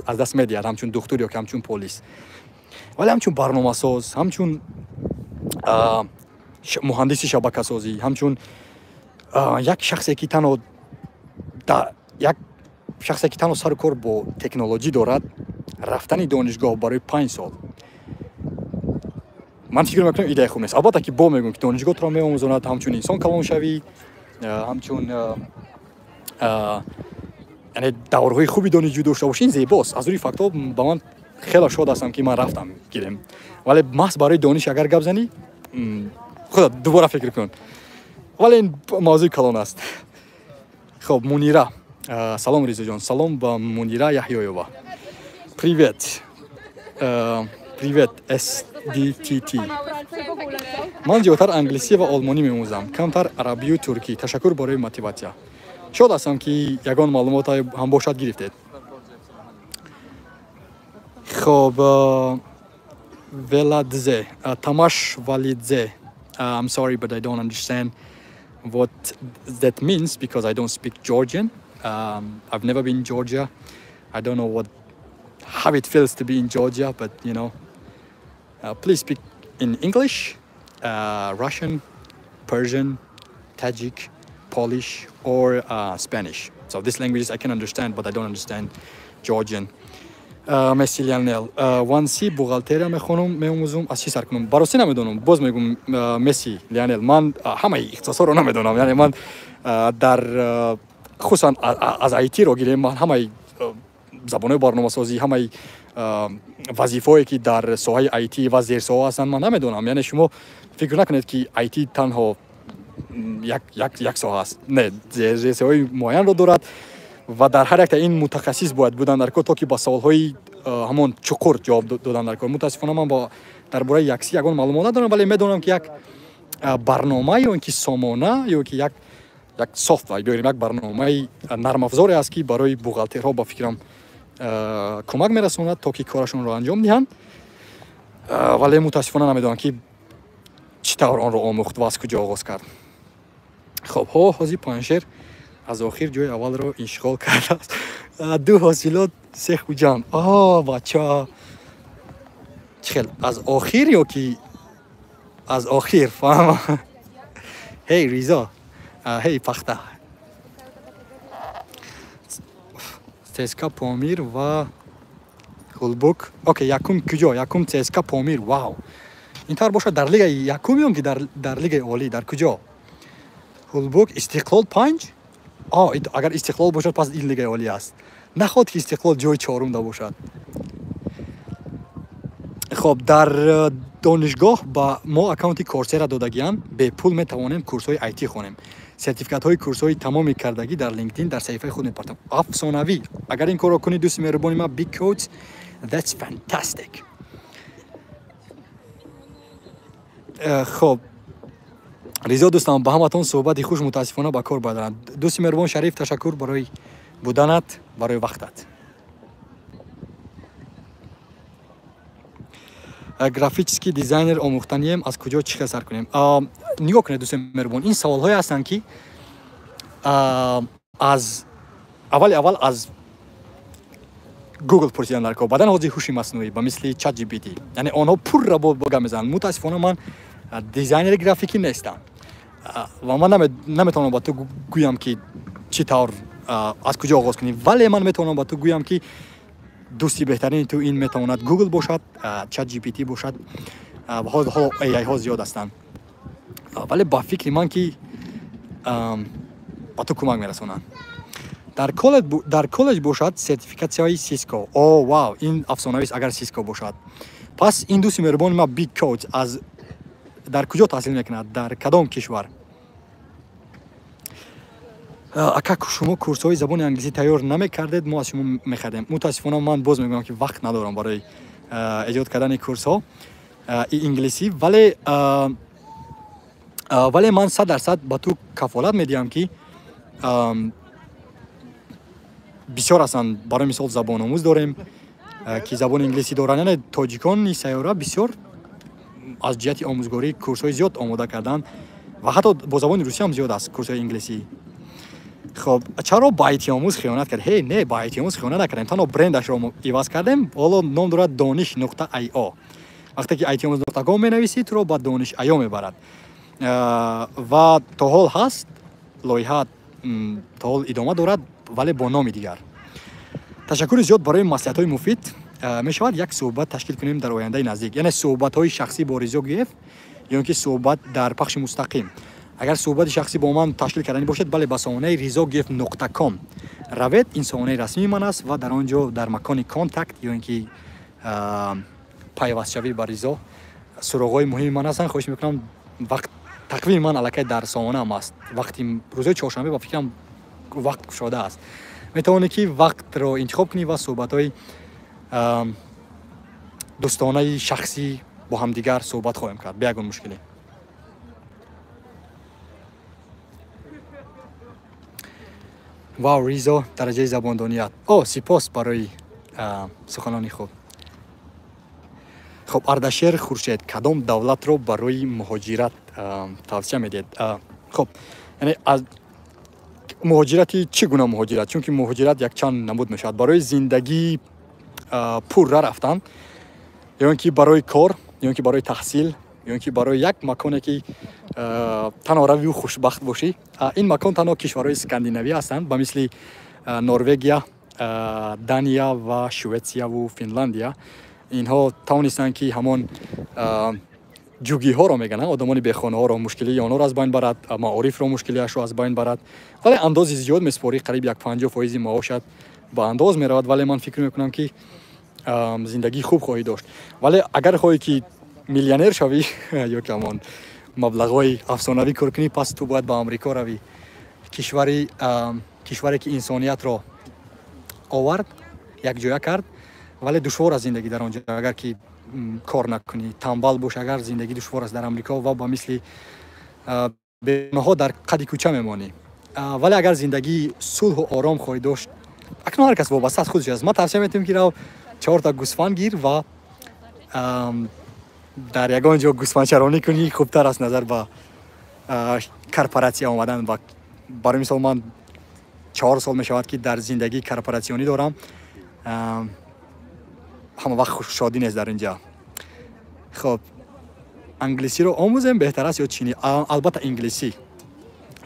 аз даст медиҳад, ҳамчун духтур ё ки ҳамчун полис. Вале ҳамчун барномасоз, ҳамчун муҳандиси шабакасозӣ, ҳамчун як шахсе, ки танҳо сару кор бо технологӣ дорад, рафтани донишгоҳ барои 5 сол, ман фикр мекунам, идеяи хуб нест. Албатта ки бо мегӯм, ки донишгоҳ туро меомӯзонад, ҳамчун инсон калон шавӣ, ҳамчун, яъне, даврҳои хуби донишҷӯ дошта бошӣ. Ин зебост аз рӯи фактҳо. Ба ман хеле шод ҳастам, ки ман рафтам, гирем. Вале маҳз барои дониш агар гап занӣ, худат дубора фикр кун. Вале ин мавзӯи калон аст. Хоб, Мунира, салом, Ризоҷон. Салом ба Мунира Яҳёева. Привет, привет, СДТТ. Ман зиёдтар англисӣ ва олмонӣ меомӯзам, камтар арабию туркӣ. Ташаккур барои мотиватсия. Шод ҳастам, ки ягон маълумот ҳам бошад, гирифтед. Хоб, Веладзе, Тамаш Валидзе, I'm sorry, but I don't understand what that means because I don't speak Georgian. I've never been in Georgia. I don't know what how it feels to be in Georgia, but please speak in English, Russian, Persian, Tajik, Polish, or Spanish. So these languages I can understand, but I don't understand Georgian. Месси Лионел. 1C бухгалтерия мехонам, меомӯзум, аз чӣ сар кунам? Барости намедонам. Боз мегӯм, Месси Лионел, ман ҳамаи ихтисосҳоро намедонам. Яъне ман дар хусусан аз IT-ро гирем, ман ҳамаи забонҳои барномасозӣ, ҳамаи вазифаое ки дар соҳаи IT ва зерсоҳа ҳастанд, ман намедонам. Яъне шумо фикр накунед, ки IT танҳо як соҳа аст. Не, зерсоҳаи муайянро дорад ва дар ҳар якта ин мутахассис бояд будан дар кор, то ки ба саволҳои ҳамон чуқур ҷавоб додан дар кор. Мутаассифона, ман дар бораи 1C ягон маълумот надорам, вале медонам, ки як барнома ё ин ки сомона ё ки як софтвер, биёрем, як барномаи нармафзоре аст, ки барои бухгалтерҳо, ба фикрам, кӯмак мерасонад, то ки корашонро анҷом диҳанд. Вале мутаассифона намедонам, ки чӣ тавр онро омӯхт ва аз куҷо оғоз кард. Хоб, ҳо, ҳозир Паншер аз охир ҷои аввалро ишғол кардааст. Ду ҳосилот, се Хуҷанд. О, бача, чӣ хел аз охир ё ки аз охир фаҳма? Ҳей, Ризо, ҳей, пахта. ЦСКА, Помир ва Хулбук. Окей, якум куҷо? Якум ЦСКА, Помир. Вау, ин тавр бошад, дар лигаи якум ё ки дар лигаи олӣ, дар куҷо? Хулбук, Истиқлол панҷ. Агар Истиқлол бошад, пас ин лигаи олӣ аст. Наход ки Истиқлол ҷои чорумда бошад. Хоб, дар донишгоҳ ба мо аккаунти Coursera додагианд, бепул метавонем курсҳои IT хонем. Сертификатҳои курсҳои тамоми кардагӣ дар LinkedIn дар саҳифаи худ мепартам. Афсонавӣ! Агар ин корро кунӣ, дӯсти меҳрубони ман, Big Codes, that's fantastic. Хоб, Ризо дӯстам, ба ҳаматон суҳбати хуш. Мутаассифона, ба кор бояд. Дӯсти меҳрубон Шариф, ташаккур барои буданат, барои вақтат. Графический дизайнер омӯхтанием, аз куҷо, чӣ хел сар кунем? Нигоҳ кунед, дӯстони меҳрубон, ин саволҳое ҳастанд, ки аз аввали аввал аз Google пурсидан дар кор. Баъдан ҳозир ҳуши маснуӣ ба мисли Chat GPT, яъне онҳо пурра бо гап мезананд. Мутаассифона, ман дизайнери графикӣ нестам ва ман наметавонам ба ту гӯям, ки чӣ тавр, аз куҷо оғоз кунӣ, вале ман метавонам ба ту гӯям, ки дӯсти беҳтарини ту ин метавонад Google бошад, Chat GPT бошад ва ҳоло AI-ҳо зиёд ҳастанд, вале ба фикри ман, ки ба ту кӯмак мерасонанд. Дар коллеҷ бошад, сертификатсияи Cisco. О, вау, ин афсонавист. Агар Cisco бошад, пас ин дӯсти меҳрубони ма Big Codes аз дар куҷо таҳсил мекунад, дар кадом кишвар? Ака, шумо курсҳои забони англисӣ тайёр намекардед, мо аз шумо мехардем. Мутаассифона, ман боз мегӯям, ки вақт надорам барои эҷод кардани курсҳо инглисӣ, вале ман 100% ба ту кафолат медиҳам, ки бисёр ҳастанд. Барои мисол, забономӯз дорем, ки забони инглисӣ доранд. Яъне тоҷикони сайёра бисёр аз ҷиҳати омӯзгорӣ курсҳои зиёд омода карданд ва ҳатто бо забони русӣ ҳам зиёд аст курсҳои инглисӣ. Хоб, чаро ба айтиомӯз хиёнат кард? Ҳе, не, ба айтиомӯз хиёнат накардем, танҳо брендашро иваз кардем. Ҳоло ном дорад дониш.io. Вақте ки айтиомӯз.ком менависӣ, туро ба дониш.io мебарад. Ва то ҳол ҳаст лоиҳа, то ҳол идома дорад, вале бо номи дигар. Ташаккури зиёд барои маслиҳатҳои муфид. Мешавад як суҳбат ташкил кунем дар ояндаи наздик? Яъне суҳбатҳои шахсӣ бо Ризо Гиев ё ин ки суҳбат дар пахши мустақим? Агар суҳбати шахсӣ бо ман ташкил карданӣ бошед, бале, ба сомонаи rizogiev.com равед. Ин сомонаи расмии ман аст ва дар он ҷо дар макони контакт ё ин ки пайвастшавӣ ба Ризо суроғҳои муҳими ман ҳастанд. Хоҳиш мекунам, вақт тақвими ман аллакай дар сомонаам аст. Вақти рӯзои чоршанбе, ба фикрам, вақт кушода аст. Метавонӣ, ки вақтро интихоб кунӣ ва суҳбатҳои дӯстонаи шахсӣ бо ҳамдигар суҳбат хоҳем кард бе ягон мушкиле. Вау, Ризо, дараҷаи забондоният! О, сипос барои суханони хуб. Хоб, Ардашер Хуршед, кадом давлатро барои муҳоҷират тавсия медиҳед? Хоб, яъне аз муҳоҷирати чӣ гуна муҳоҷират? Чунки муҳоҷират якчанд намуд мешавад: барои зиндагии пурра рафтан ё ин ки барои кор, ё ин ки барои таҳсил, ё ин ки барои як маконе, ки танҳо равию хушбахт бошӣ. Ин макон танҳо кишварҳои скандинавӣ ҳастанд, ба мисли Норвегия. Дания ва Шветсияву Финландия. Инҳо тавонистанд, ки ҳамон ҷугиҳоро мегӯянд, одамони бехонаҳоро, мушкилии онҳоро аз байн барад, маорифро мушкилиашро аз байн барад. Вале андози зиёд месупорӣ, қариб як 50% маошат ба андоз меравад. Вале ман фикр мекунам, ки зиндагии хуб хоҳӣ дошт. Вале агар хоҳӣ, ки миллионер шавӣ ё ки ҳамон маблағҳои афсонавӣ кор кунӣ, пас ту бояд ба Амрико равӣ, кишваре, ки инсониятро овард, якҷоя кард. Вале душвор аст зиндагӣ дар он ҷо, агар ки кор накунӣ, тамбал бош, агар зиндагӣ душвор аст дар Амрико ва ба мисли бенаҳо дар қади кӯча мемонӣ. Вале агар зиндагии сулҳу ором хоҳӣ дошт, акнун ҳар кас вобаста аз худаш аст. Ман тавсия метиҳам, ки рав, чорта гӯсфанд гир ва дар ягон ҷо гӯсфандчаронӣ кунӣ, хубтар аст назар ба корпоратсия омадан. Ва барои мисол, ман 4 сол мешавад, ки дар зиндагии корпоратсионӣ дорам. Ҳама вақт шодӣ нест дар инҷа. Хоб, англисиро омӯзем беҳтар аст ё чинӣ? Албатта, инглисӣ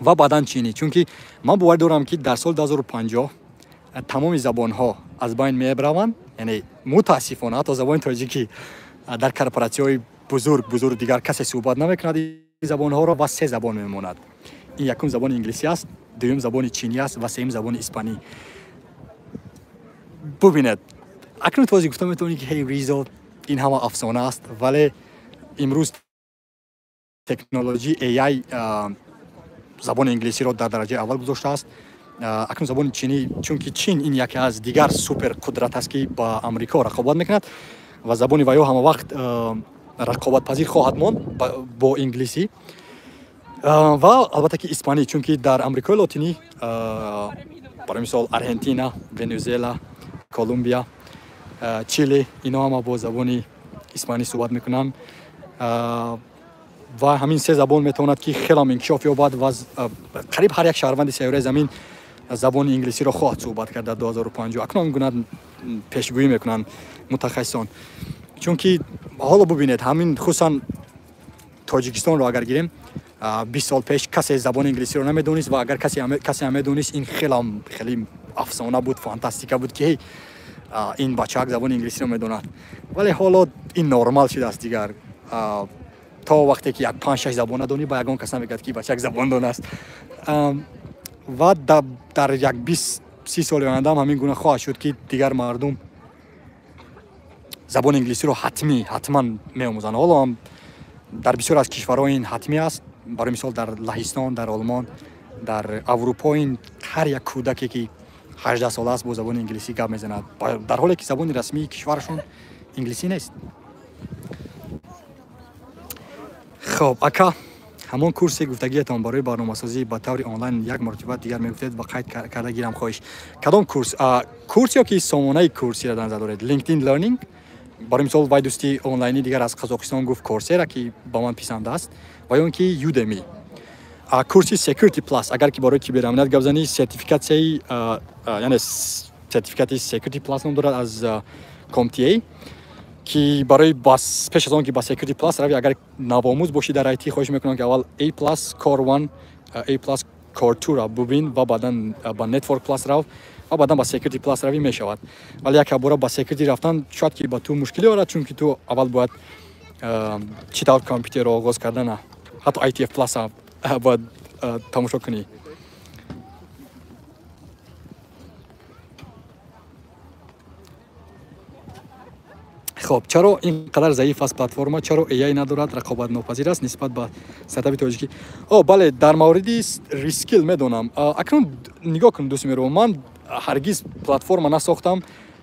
ва баъдан чинӣ, чунки ман боварӣ дорам, ки дар соли 2050 тамоми забонҳо аз байн мебараванд. Яъне, мутаассифона, ҳатто забони тоҷикӣ дар корпоратсияҳои бузург бузург дигар касе суҳбат намекунад ин забонҳоро ва се забон мемонад. Ин якум забони инглисӣ аст, дуюм забони чинӣ аст ва сеюм забони испанӣ. Бубинед, акнун този гуфта метавонӣ, ки ҳей, Ризо, ин ҳама афсона аст. Вале имрӯз технологии AI забони инглисиро дар дараҷаи аввал гузоштааст. Акнун забони чинӣ, чунки Чин ин яке аз дигар супер қудрат аст, ки ба Амрико рақобат мекунад ва забони ваё ҳама вақт рақобатпазир хоҳад монд бо инглисӣ. Ва албатта ки испанӣ, чунки дар Амрикои Лотинӣ, барои мисол, Аргентина, Венесуэла, Колумбия, Чили, инҳо ҳама бо забони испанӣ суҳбат мекунанд. Ва ҳамин се забон метавонад, ки хелам инкишоф ёбад ва қариб ҳар як шаҳрванди сайёраи замин забони инглисиро хоҳад суҳбат кард дар 2050. Акнун ин гуна пешгӯӣ мекунанд мутахассисон, чунки ҳоло бубинед, ҳамин хусусан Тоҷикистонро агар гирем, 20 сол пеш касе забони инглисиро намедонист ва агар касе ҳам медонист, ин хелам хеле афсона буд, фантастика буд, ки ин бачаак забони инглисиро медонад. Вале ҳоло ин нормал шудааст дигар. То вақте ки як панҷ шаш забон надонӣ, ба ягон кас намегӯяд, ки бачак забондон аст. Ва дар як 20-30 соли ояндаам ҳамин гуна хоҳад шуд, ки дигар мардум забони инглисиро ҳатмӣ, ҳатман меомӯзанд. Ҳоло ҳам дар бисёр аз кишварҳо ин ҳатмӣ аст. Барои мисол, дар Лаҳистон, дар Олмон, дар Аврупо ин ҳар як кӯдаке, ки 18 сола аст, бо забони инглисӣ гап мезанад, дар ҳоле ки забони расмии кишварашон инглисӣ нест. Хоб, ака, ҳамон курсе гуфтагиятон барои барномасозӣ ба таври онлайн як маротиба дигар мегуфтед ва қайд карда гирам, хоҳиш. Кадом курс? Курс ё ки сомонаи курсиро дар назар доред? LinkedIn Learning, барои мисол, вай дӯсти онлайнӣ дигар аз Қазоқистон гуфт Coursera, ки ба ман писанд аст, ва ё он ки Udemy. Курси Security Plus, агар ки барои киберамният гап занӣ, сертификатсияи, яъне сертификати Security Plus ном дорад аз CompTIA, ки барои бас пеш аз он ки ба Security Plus рави, агар навомӯз бошӣ дар IT, хоҳиш мекунам, ки аввал A Plus Core 1, A Plus Core 2 ра бубин ва баъдан ба Network Plus рав ва баъдан ба Security Plus равӣ мешавад. Вале як бора ба Security рафтан шояд ки ба ту мушкилӣ орад, чунки ту аввал бояд чӣ тавр компютерро оғоз кардана, ҳатто ITF Plus бояд тамошо кунӣ. Хоб, чаро ин қадар заиф аст платформа? Чаро AI надорад, рақобатнопазир аст нисбат ба стартапи тоҷикӣ? О, бале, дар мавриди Reskill медонам. Акнун нигоҳ кун, дӯсти меҳрубон, ман ҳаргиз платформа насохтам,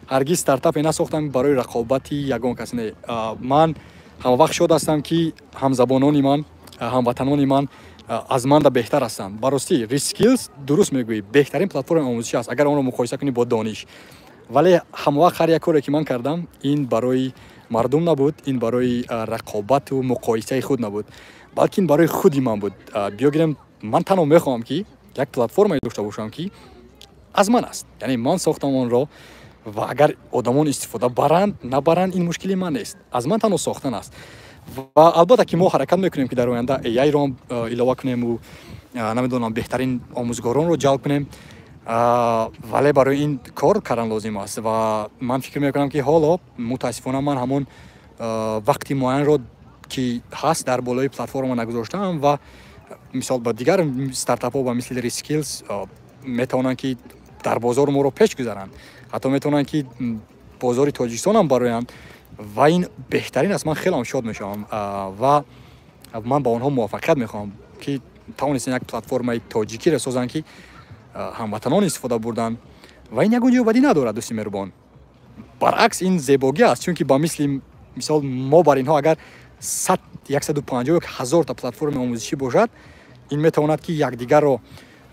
ҳаргиз стартапе насохтам барои рақобати ягон кас. Не, ман ҳамавақт шод ҳастам, ки ҳамзабонони ман, ҳамватанони ман аз манда беҳтар ҳастанд. Ба ростӣ, Reskills, дуруст мегӯӣ, беҳтарин платформаи омӯзишӣ аст, агар онро муқоиса кунӣ бо Дониш. Вале ҳамавақт ҳар як коре, ки ман кардам, ин барои мардум набуд, ин барои рақобату муқоисаи худ набуд, балки ин барои худи ман буд. Биё гирем, ман танҳо мехоҳам, ки як платформае дошта бошам, ки аз ман аст, яъне ман сохтам онро ва агар одамон истифода баранд, набаранд, ин мушкили ман нест. Аз ман танҳо сохтан аст. Ва албатта ки мо ҳаракат мекунем, ки дар оянда AI-ро илова кунему, намедонам, беҳтарин омӯзгоронро ҷалб кунем. Вале барои ин кор кардан лозим аст ва ман фикр мекунам, ки ҳоло мутаассифона ман ҳамон вақти муайянро, ки ҳаст, дар болои платформа нагузоштаам ва мисол ба дигар стартапҳо ба мисли Reskills метавонанд, ки дар бозор моро пеш гузаранд, ҳатто метавонанд, ки бозори Тоҷикистонам бароянд ва ин беҳтарин аст. Ман хелам шод мешавам ва ман ба онҳо муваффақият мехоҳам, ки тавонистанд як платформаи тоҷикиро созанд, ки ҳамватанон истифода бурданд ва ин ягон ҷои бадӣ надорад, дӯсти меҳрубон. Баръакс, ин зебогӣ аст, чунки ба мисли мисол мо бар инҳо агар 100, 150 ё 1000 та платформаи омӯзишӣ бошад, ин метавонад, ки якдигарро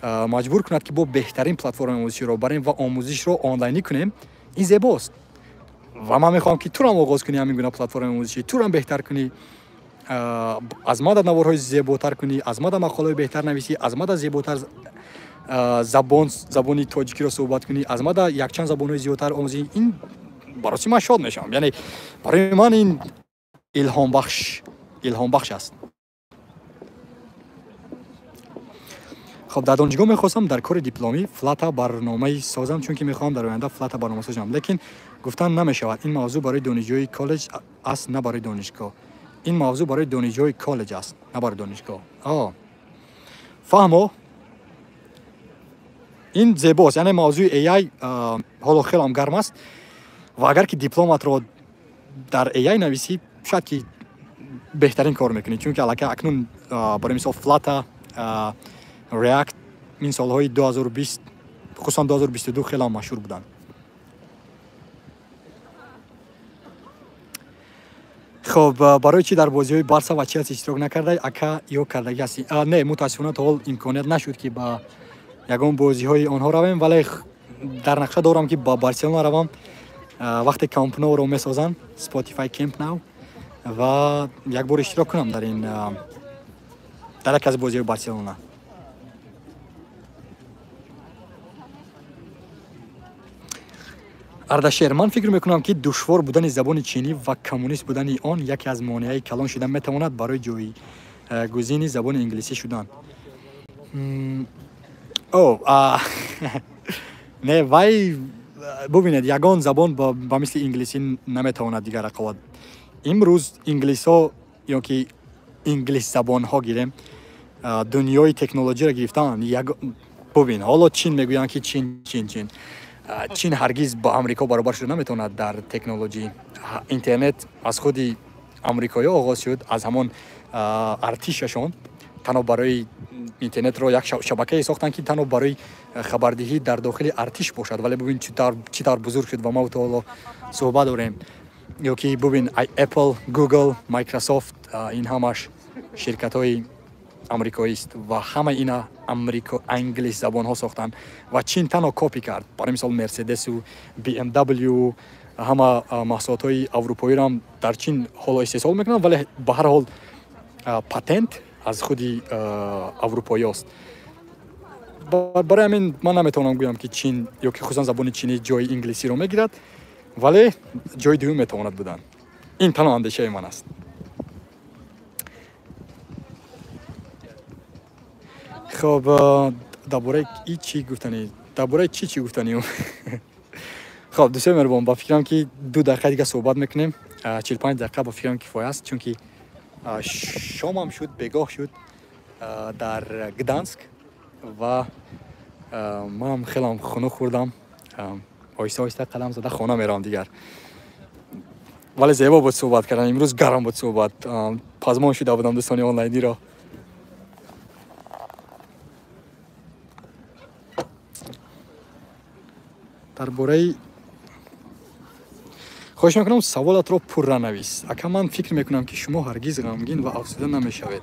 маҷбур кунад, ки бо беҳтарин платформаи омӯзиширо барем ва омӯзишро онлайнӣ кунем. Ин зебост ва ман мехоҳам, ки турам оғоз кунӣ ҳамин гуна платформаи омӯзишӣ, турам беҳтар кунӣ, аз мада наворҳои зеботар кунӣ, аз мада мақолаҳои беҳтар нависӣ, аз мада зеботар забони тоҷикиро суҳбат кунӣ, аз мада якчанд забонҳои зиёдтар омӯзӣ. Ин барои ман шод мешавам, яъне барои ман ин илҳомбахш аст. Хоб, дар донишгоҳ мехостам дар кори дипломӣ Flutter барномаи созам, чунки мехоҳам дар оянда Flutter барнома созам, лекин гуфтан намешавад. Ин мавзӯъ барои донишҷӯи коллеҷ аст, на барои донишгоҳ. Ин мавзӯъ барои донишҷӯи коллеҷ аст, на барои донишгоҳ. Фаҳмо, ин зебост, яъне мавзӯи AI ҳоло хелам гарм аст ва агар ки дипломатро дар AI нависӣ, шояд ки беҳтарин кор мекунӣ, чунки аллакай акнун барои мисол Flutter, React ин солҳои 2020, хусусан 2022 хеле машҳур буданд. Хоб, барои чӣ дар бозиҳои Барса ва Челси иштирок накардай, ака, ё кардагӣ ҳастӣ? Не, мутаассифона то ҳол имконият нашуд, ки ба ягон бозиҳои онҳо равем, вале дар нақша дорам, ки ба Барселона равам, вақте Camp Nou-ро месозанд, Spotify Camp Nou, ва як бор иштирок кунам дар яке аз бозиҳои Барселона. Ардашер, ман фикр мекунам, ки душвор будани забони чинӣ ва коммунист будани он яке аз монеаи калон шуда метавонад барои ҷойгузини забони инглисӣ шудан. О, не, вай, бубинед, ягон забон ба мисли инглисӣ наметавонад дигар рақобат. Имрӯз инглисҳо ё ки инглисзабонҳо гирем, дунёи технологияро гирифтаанд. Бубин, ҳоло Чин мегӯянд, ки Чин, Чин, Чин. Чин ҳаргиз ба Амрико баробар шуда наметавонад дар технология. Интернет аз худи амрикоиҳо оғоз шуд, аз ҳамон артишашон. Танҳо барои интернетро як шабакае сохтанд, ки танҳо барои хабардиҳӣ дар дохили артиш бошад, вале бубин, чӣ тавр бузург шуд ва мо то ҳоло суҳбат дорем. Ё ки бубин, Apple, Google, Microsoft, ин ҳамаш ширкатҳои амрикоист ва ҳамаи ина амрико англисзабонҳо сохтанд ва Чин танҳо копӣ кард. Барои мисол, Мерседесу BMW, ҳама маҳсулотҳои аврупоиро ҳам дар Чин ҳоло истеҳсол мекунанд, вале ба ҳар ҳол патент аз худи аврупоиёст. Барои ҳамин ман наметавонам гӯям, ки Чин ё ки хусусан забони чинӣ ҷои инглисиро мегирад, вале ҷои дуюм метавонад будан. Ин танҳо андешаи ман аст. Хоб, дар бораи и чӣ гуфтанӣ, дар бораи чӣ чӣ гуфтаниюм? Хоб, дӯстои меҳрубон, ба фикрам, ки 2 дақиқа дига суҳбат мекунем. 45 дақиқа ба фикрам кифоя аст, чунки шомам шуд, бегоҳ шуд дар Гданск ва манам хелам хунук хӯрдам. Оҳиста оҳиста қадам зада хона меравам дигар. Вале зебо буд суҳбат кардан имрӯз, гарм буд суҳбат, пазмон шуда будам дӯстони онлайниро. Дар бораи, хоҳиш мекунам, саволатро пурра навис, ака. Ман фикр мекунам, ки шумо ҳаргиз ғамгин ва афсуда намешавед.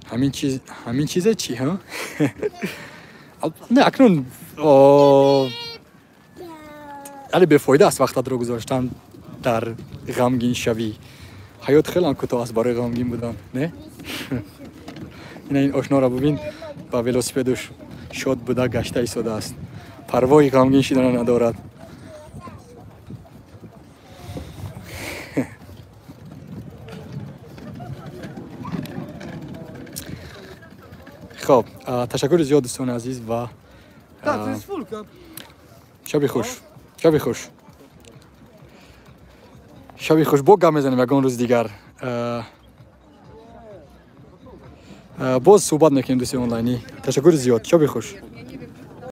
Ҳамин чизе чӣ? Ҳа, не, акнун яъне бефоида аст вақтатро гузоштан дар ғамгиншавӣ. Ҳаёт хелам кӯтоҳ аст барои ғамгин будан, не? Ина ин ошноро бубин, ба велосипедуш шод буда гашта истодааст, парвои ғамгин шудана надорад. Хоб, ташаккури зиёд, дӯстони азиз, ва Шаби хуш, шаби хуш, шаби хуш. Бо гап мезанем ягон рӯзи дигар, боз суҳбат мекунем, дӯсти онлайнӣ. Ташаккури зиёд, шаби хуш.